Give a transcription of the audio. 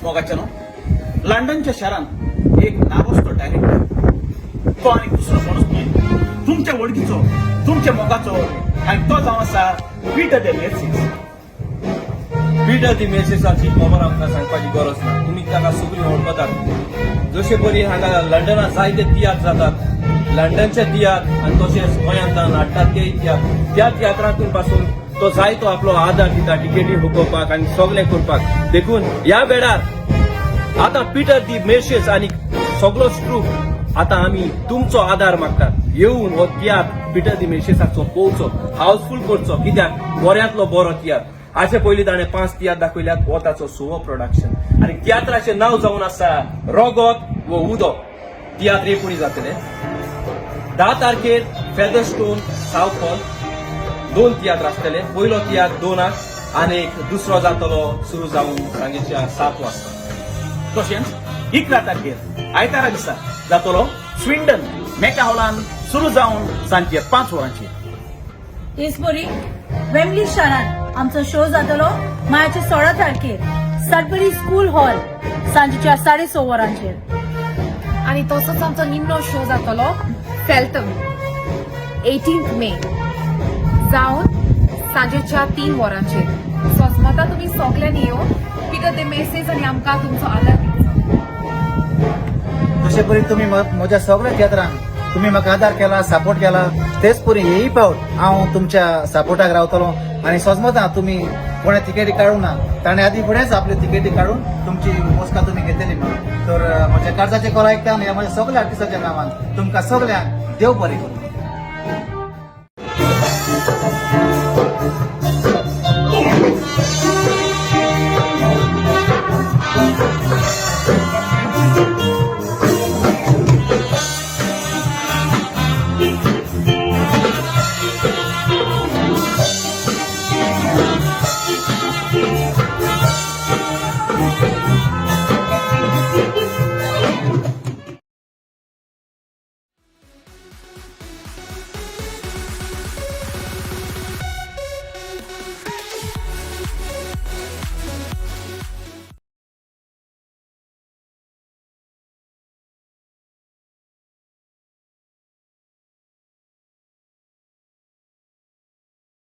मोगाच्यानो, लंडनच्या शारांत एक नावस्तो डायरेक्टर, तो आनी दुसरो कोणूच न्हय, तुमच्या वळखीचो, तुमच्या मोगाचो, आनी तो जावन आसा पीटर दे मेर्सीस. पीटर दी मेसेसाची खबर आमकां सांगपाची गरज ना. तुमी ताका सगळीं वळखतात. जशे परी हांगा लंडनात जायते तियात्र जातात, लंडनचे तियात्र आनी तशेंच गोंयांत हाडटात तेय तियात्र, त्या तियात्रांतून पासून तो जायतो आपलो आदार दिता टिकेटी हुकोवपाक आनी सगळें करपाक. देखून ह्या वेळार आतां पीटर दी मेसेस आनी सगलो ट्रूप आतां आमी तुमचो आदार मागतात. येवन हो तियात्र पीटर दी मेसेसाचो पळोवचो, हाऊसफूल करचो, कित्याक बऱ्यांतलो बरो तियात्र. हाचे पयलीं ताणें 5 तियात्र दाखयल्यात, हो ताचो सवो प्रोडक्शन आनी तियात्राचें नांव जावन आसा रोगोत वो उदक. तियात्र एकुणी जातले 10 तारखेर फेदरस्टोन सावथ हॉल 2 तियात्र आसतले. पयलो तियात्र 2 आनी एक दुसरो जातलो सुरू जावन सांजेच्या 7 वाजता. तशेंच 11 तारखेर आयतारा दिसा जातलो स्विंडन मेका हॉलान सुरू जावन सांजचे 5 वरांचेर. तेचपरी वेम्बली शारांत आमचो शो जातलो मायाच्या 16 तारखेर सडबरी स्कूल हॉल सांजेच्या 6:30 वरांचेर. आनी तसोच आमचो निमणो शो जातलो फेल्टम 18 मे जावन सांजेच्या 3 वरांचेर. सोजमता तुमी सगल्यांनी येवन पीटर दे मेसेज आनी आमकां तुमचो आदार दिवचो. जशे परी तुमी म्हज्या सगळ्या तियात्रांक तुमी म्हाका आदार केला, सपोर्ट केला, तेच परी हेय पावट हांव तुमच्या सपोर्टाक रावतलो. आनी सजमता तुमी कोणें तिकेटी काडूंक ना ताणें आदी फुडेंच आपली तिकेटी काडून तुमची मोस्का तुमी घेतली म्हणून. तर म्हज्या काळजाचे कॉल आयकता आनी म्हज्या सगळ्या आर्टिस्टाच्या नांवान तुमकां सगळ्यांक देव बरें करूं.